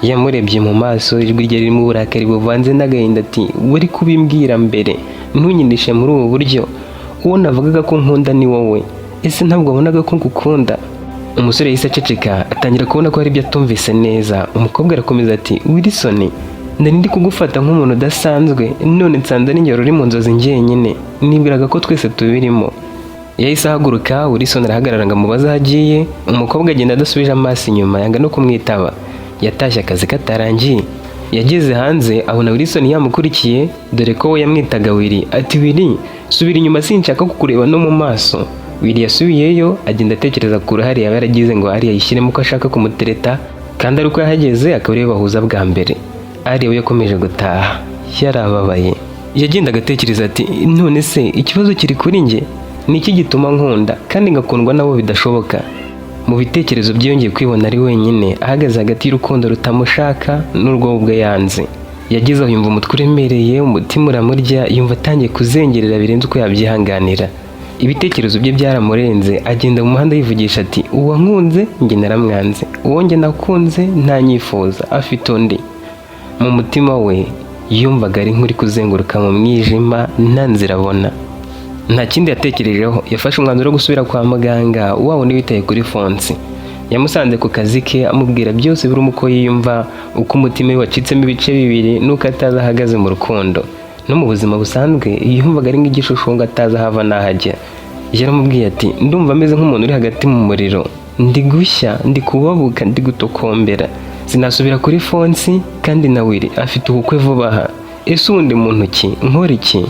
Yamurebye mu maso, ijwi rye ririmo uburakari buvanze n'agahinda, ati: "Wari kubimbwira mbere, ntunyinishe muri ubu buryo. Uwo navugaga ko nkunda ni wowe. Ese ntabwo wabonaga ko ngukunda?" Umusore yahise aceceka, atangira kubona ko hari ibyo atumvise neza. Umukobwa arakomeza ati: "Wilson, nari ndi kugufata nk'umuntu udasanzwe, none nsanze ari njye uri mu nzozi njyenyine. Nibwiraga ko twese tubirimo." Yahise ahaguruka. Wilson arahagarara ngo amubaze aho agiye. Umukobwa agenda adasubije amaso inyuma, yanga no kumwitaba. Yatashye akazi katarangiye. Yageze hanze abona Wilson yamukurikiye, dore ko we yamwitaga Willy. Ati: "Willy, subira inyuma, sinshaka kukureba no mu maso." Willy yasubiyeyo, agenda atekereza ku ruhare yaba yaragize ngo Ariya yishyiremo ko ashaka kumutereta, kandi ari uko yahageze akaba ariwe bahuza bwa mbere. Ariya we yakomeje gutaha yarababaye. Yagendaga atekereza ati: "None se ikibazo kiri kuri njye? Ni iki gituma nkunda kandi ngakundwa nabo bidashoboka?" Mu bitekerezo bye yongeye kwibona ari wenyine, ahagaze hagati y'urukundo rutamushaka n'urwo ubwe yanze. Yageze aho yumva umutwe uremereye, umutima uramurya, yumva atangiye kuzengerera birenze uko yabyihanganira. Ibitekerezo bye byaramurenze, agenda mu muhanda yivugisha ati: "Uwankunze njye naramwanze, uwo njye nakunze ntanyifuza, afite undi." Mu mutima we yumvaga ari nk'uri kuzenguruka mu mwijima, nta nzira abona. Nta kindi yatekerejeho, yafashe umwanzuro wo gusubira kwa muganga wa wundi witaye kuri Fonsi. Yamusanze ku kazi ke, amubwira byose birimo uko yiyumva, uko umutima we wacitsemo ibice bibiri, n'uko atazi aho ahagaze mu rukundo no mu buzima busanzwe. Yumvaga ari nk'igishushanyo, atazi aho ava n'aho ajya. Yaramubwiye ati: "Ndumva ameze nk'umuntu uri hagati mu muriro, ndi gushya, ndi kubabuka, ndi gutokombera. Sinasubira kuri Fonsi, kandi na Willy afite ubukwe vuba aha. Ese ubundi muntu ki? Nkora iki?"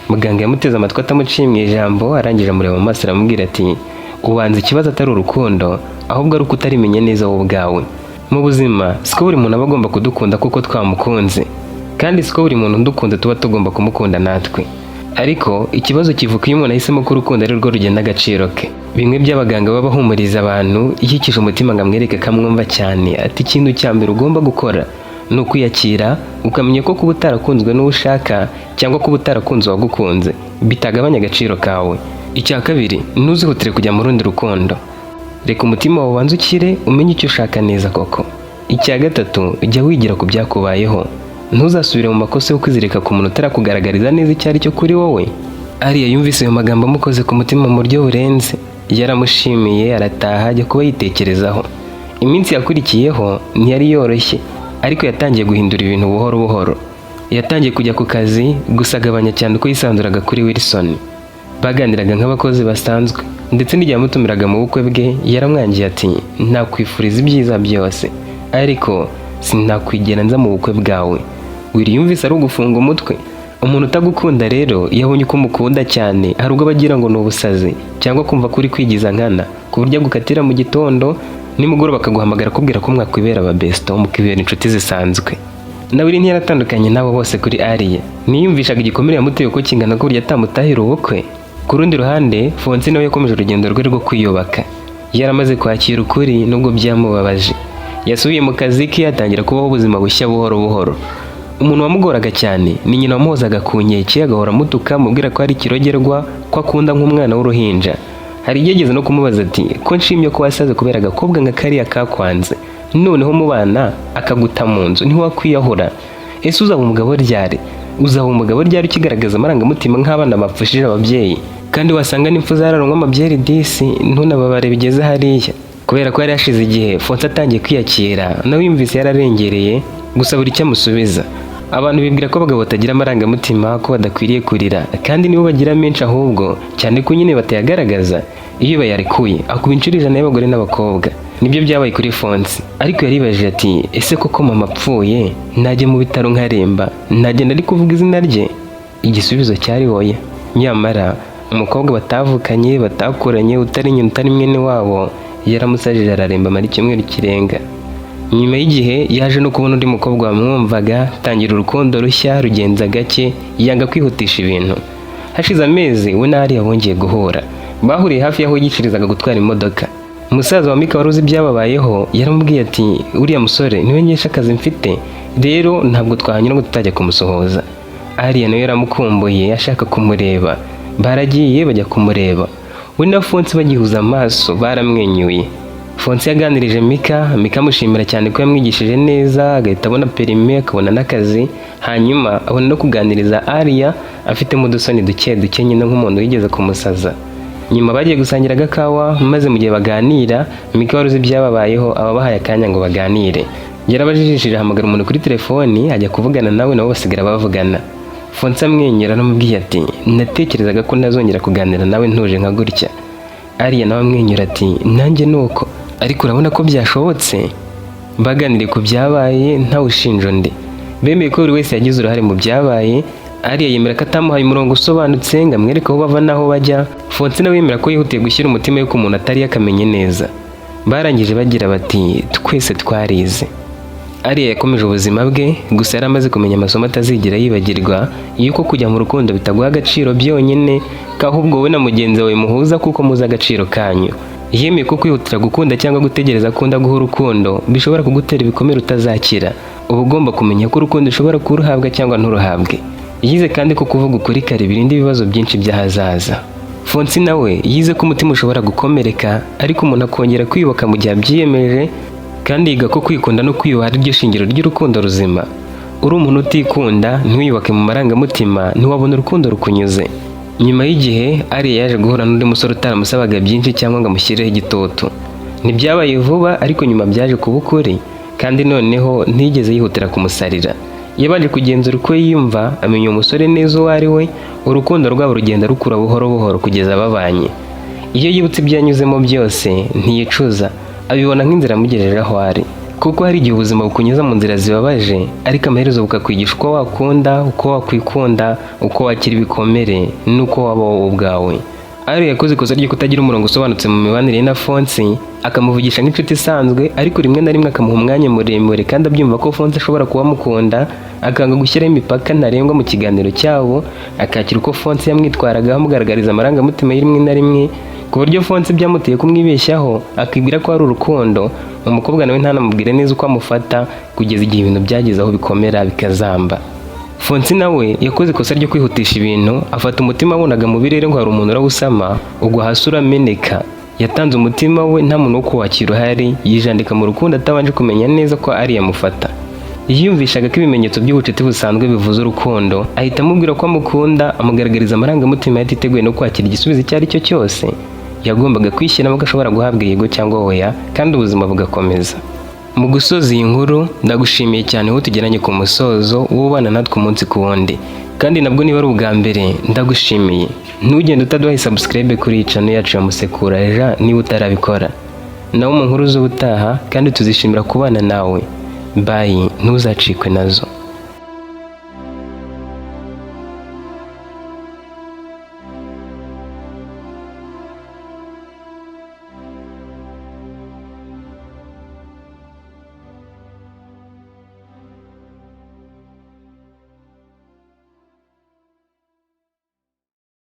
Muganga yamuteze amatwi atamuciye mu ijambo, arangije amureba mu maso aramubwira ati: "Ubanza ikibazo atari urukundo, ahubwo ari uko utarimenya neza wowe ubwawe. Mu buzima siko buri muntu aba agomba kudukunda kuko twamukunze, kandi siko buri muntu udukunze tuba tugomba kumukunda natwe. Ariko ikibazo kivuka iyo umuntu ahisemo ko urukundo ari rwo rugena agaciro ke." Bimwe by'abaganga baba bahumuriza abantu, yikije umutima ngo amwereke ko amwumva cyane, ati: "Ikintu cya mbere ugomba gukora ni ukwiyakira, ukamenya ko kuba utarakunzwe n'uwo ushaka cyangwa kuba utarakunze uwagukunze bitagabanya agaciro kawe. Icya kabiri, ntuzihutire kujya mu rundi rukundo. Reka umutima wawe ubanze ukire, umenye icyo ushaka neza koko. Icya gatatu, jya wigira ku byakubayeho. Ntuzasubire mu makosa yo kwizirika ku muntu utarakugaragariza neza icyo ari cyo kuri wowe." Ariya yumvise ayo magambo amukoze ku mutima mu buryo burenze. Yaramushimiye, arataha, ajya kuba yitekerezaho. Iminsi yakurikiyeho ntiyari yoroshye, ariko yatangiye guhindura ibintu buhoro buhoro. Yatangiye kujya ku kazi, gusa agabanya cyane uko yisanzuraga kuri Wilson. Baganiraga nk'abakozi basanzwe, ndetse n'igihe yamutumiraga mu bukwe bwe yaramwangiye ati: "Nakwifuriza ibyiza byose, ariko sinakwigera nza mu bukwe bwawe." Willy yumvise ari ugufunga umutwe. Umuntu utagukunda rero, iyo abonye uko umukunda cyane, hari ubwo aba agira ngo ni ubusazi cyangwa kumva ko uri kwigiza nkana, ku buryo agukatira mu gitondo, nimugoroba akaguhamagara akubwira ko mwakwibera aba besto, mukibera inshuti zisanzwe. Na Willy ntiyaratandukanye n'abo bose. Kuri Ariya, ntiyumvishaga igikomere yamuteye uko kingana, ku buryo atamutahira ubukwe. Ku rundi ruhande, Fonsi nawe yakomeje urugendo rwe rwo kwiyubaka. Yaramaze kwakira ukuri nubwo byamubabaje. Yasubiye mu kazi ke, atangira kubaho ubuzima bushya buhoro buhoro. Umuntu wamugoraga cyane ni nyina, wamuhozaga ku nkeke, agahora amutuka, amubwira ko ari ikirogerwa, ko akunda nk'umwana w'uruhinja. Hari igihe yigeze no kumubaza ati: "Ko nshimye ko wasaze kubera agakobwa nka kariya kakwanze, noneho mubana akaguta mu nzu, ntiwakwiyahura? Ese uzaba umugabo ryari? Uzaba umugabo ryari ukigaragaza amarangamutima nk'abana bapfushije ababyeyi? Kandi wasanga n'impfu zararanywa amabyeri disi, ntunababare bigeze hariya." Kubera ko yari hashize igihe Fonse atangiye kwiyakira, nawe yumvise yararengereye gusa buri icyo amusubiza. Abantu bibwira ko abagabo batagira amarangamutima, ko badakwiriye kurira, kandi nibo bagira menshi ahubwo, cyane ko nyine batayagaragaza. Iyo bayarekuye akuba inshuro 100 y'abagore n'abakobwa. Nibyo byabaye kuri Fonsi. Ariko yaribajije ati: "Ese koko mama apfuye najya mu bitaro nkaremba, nagenda ari kuvuga izina rye?" Igisubizo cyari oya. Nyamara umukobwa batavukanye, batakuranye, utari nyina, utari mwene wabo, yaramusajije araremba, amara icyumweru kirenga. Nyuma y'igihe yaje no kubona undi mukobwa wamwumvaga, tangira urukundo rushya, rugenza gake, yanga kwihutisha ibintu. Hashize amezi we na Ariya bongeye guhura. Bahuriye hafi y'aho yigishirizaga gutwara imodoka. Umusaza wa Mika wari uzi ibyababayeho yaramubwiye ati: "Uriya musore niwe nkesha akazi mfite, rero ntabwo twahanyura ngo tutajya kumusuhuza." Ariya nawe yaramukumbuye, ashaka kumureba. Baragiye bajya kumureba. We na Fonsi bagihuza amaso baramwenyuye. Fonsi yaganirije Mika, Mika amushimira cyane ko yamwigishije neza, agahita abona permis, akabona n'akazi, hanyuma abona no kuganiriza Ariya afitemo udusoni duke duke nyine nk'umuntu wigeze kumusaza. Nyuma bagiye gusangira agakawa, maze mu gihe baganira, Mika wari uzi ibyababayeho aba abahaye akanya ngo baganire. Yarabajijishije, ahamagara umuntu kuri telefoni, ajya kuvugana nawe, nabo basigara bavugana. Fonsi amwenyura aramubwiye ati: "Natekerezaga ko ntazongera kuganira nawe ntuje nka gutya." Ariya nawe amwenyura ati: "Nanjye nuko, ariko urabona ko byashobotse." Baganiriye ku byabaye ntawe ushinja undi. Bemeye ko buri wese yagize uruhare mu byabaye. Ariya yemera ko atamuhaye umurongo usobanutse ngo amwereke aho bava n'aho bajya. Fonsi nawe yemera ko yihutiye gushyira umutima we ku muntu atari yakamenye neza. Barangije bagira bati: "Twese twarize." Ariya yakomeje ubuzima bwe, gusa yari amaze kumenya amasomo atazigera yibagirwa, yuko kujya mu rukundo bitaguha agaciro byonyine, ko ahubwo wowe na mugenzi wawe muhuza kuko muzi agaciro kanyu. Yemeye ko kwihutira gukunda cyangwa gutegereza ko undi aguha urukundo bishobora kugutera ibikomere utazakira. Uba ugomba kumenya ko urukundo ushobora kuruhabwa cyangwa nturuhabwe. Yize kandi ko kuvuga ukuri kare birinda ibibazo byinshi by'ahazaza. Fonsi nawe yize ko umutima ushobora gukomereka, ariko umuntu akongera kwiyubaka mu gihe abyiyemeje, kandi yiga ko kwikunda no kwiyubaha ari ryo shingiro ry'urukundo ruzima. Uri umuntu utikunda, ntiwiyubake mu marangamutima, ntiwabona urukundo rukunyuze. Nyuma y'igihe, Ariya yaje guhura n'undi musore utaramusabaga byinshi cyangwa ngo amushyireho igitutu. Ntibyabaye vuba, ariko nyuma byaje kuba ukuri, kandi noneho ntiyigeze yihutira kumusarira. Yabanje kugenzura uko yiyumva, amenya uwo musore neza uwo ari we, urukundo rwabo rugenda rukura buhoro buhoro kugeza babanye. Iyo yibutse ibyo yanyuzemo byose, ntiyicuza, abibona nk'inzira yamugejeje aho ari. Kuko hari igihe ubuzima bukunyuza mu nzira zibabaje, ariko amaherezo bukakwigisha uko wakunda, uko wakwikunda, uko wakira ibikomere, n'uko waba wowe ubwawe. Ari yakoze ikosa ryo kutagira umurongo usobanutse mu mibanire ye na Fonsi, akamuvugisha nk'inshuti isanzwe, ariko rimwe na rimwe akamuha umwanya muremure kandi abyumva ko Fonsi ashobora kuba amukunda, akanga gushyiraho imipaka ntarengwa mu kiganiro cyabo, akakira uko Fonsi yamwitwaragaho, amugaragariza amarangamutima ye rimwe na rimwe, ku buryo Fonsi byamuteye kumwibeshyaho, akibwira ko ari urukundo, umukobwa nawe ntanamubwire neza uko amufata, kugeza igihe ibintu byageze aho bikomera bikazamba. Fonsi nawe yakoze ikosa ryo kwihutisha ibintu, afata umutima wabonaga mu birere ngo hari umuntu urawusama, ugwa hasi urameneka. Yatanze umutima we nta muntu wo kuwakira uhari, yijandika mu rukundo atabanje kumenya neza ko ari yamufata. Yiyumvishaga ko ibimenyetso by'ubucuti busanzwe bivuze urukundo, ahita amubwira ko amukunda, amugaragariza amarangamutima yatiteguye no kwakira igisubizo icyo ari cyo cyose. Yagombaga kwishyiramo ko ashobora guhabwa yego cyangwa oya, kandi ubuzima bugakomeza. Mu gusoza iyi nkuru, ndagushimiye cyane aho tugeranye ku musozo, wubana natwe umunsi ku wundi. Kandi nabwo niba ari ubwa mbere, ndagushimiye. Ntugende utaduhaye subscribe kuri iyi channel yacu ya Musekura Jean niba utarabikora. Nawe mu nkuru z'ubutaha, kandi tuzishimira kubana nawe. Bye, ntuzacikwe nazo.